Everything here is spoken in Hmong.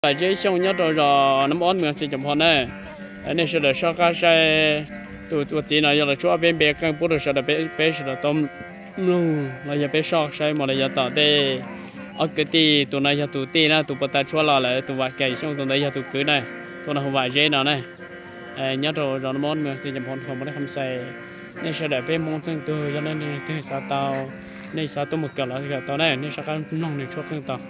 Vam Zeb Xyooj nyob rau zos Nab Ob Mws Xeev Cees Phoo na. Nej sawv daws soj qab saib, tus tuaj txiv no yog los tshuab ob peb npe qeej pub rau sawv daws peb sawv daws tau mloog los yog peb soj saib mus los yog tom tej ob kwv tij. Tus no yog tus tij na, tus puag ta tshuab los lawm, tus Vam Keem Xyooj tus ntawd yog tus kwv na. Tus no hu Vam Zeb no na. Nyob rau zos Nab Ob Mws Xeev Cees Phoo, Hmoob Dej Kham Xais. Nej sawv daws peb Hmoob txheej tug yog leej twg xav tau, nej xav tuaj mus kawm los kawm tau na, nej soj qab mloog nws tshuab qeej tau.